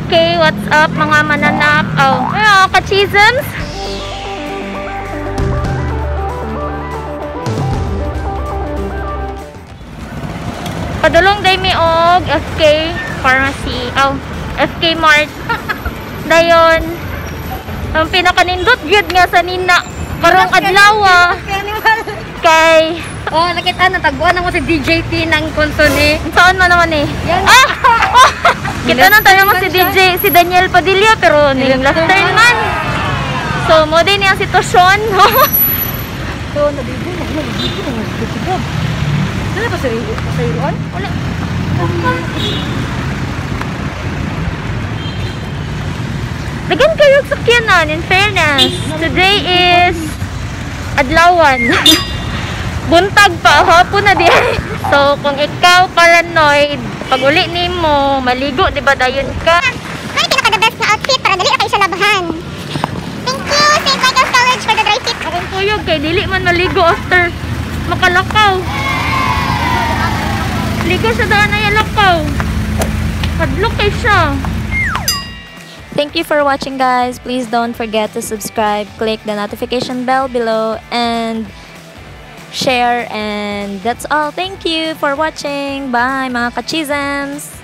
FK, what's up mga mananak? Oh, mga ka-chisms. Padulong day mi og FK Pharmacy. Oh, FK Mart. Dayon, ang pinakanindot gyud nga sa nina karong adlaw kay Oh, nakita na tagbuan na mo si DJ T ng konsone. Saan man naman eh? Yan. Ah! Oh! Kita na tayo mo si DJ, si Daniel Padilla, pero ning last turn man. So, mo din ang sitwasyon. So, nabibo na, nabibo na, nabibo. Dala ba sa iruan? Wala. Dagan kayo sakyanan, in fairness. Today is adlawan. Buntag pa, hapon na di. So, kung ikaw paranoid, pag uli nimo, maligo, di ba, dayon ka? May pinaka the best na outfit para dali ra kayo siya labahan. Thank you, St. Michael's College, for the dry fit. Akong kuyog kay dili man maligo after makalakaw. Ligo sa daan ay lakaw. Hadlok kay siya. Thank you for watching, guys. Please don't forget to subscribe, click the notification bell below, and share. And that's all. Thank you for watching. Bye, mga kachisms!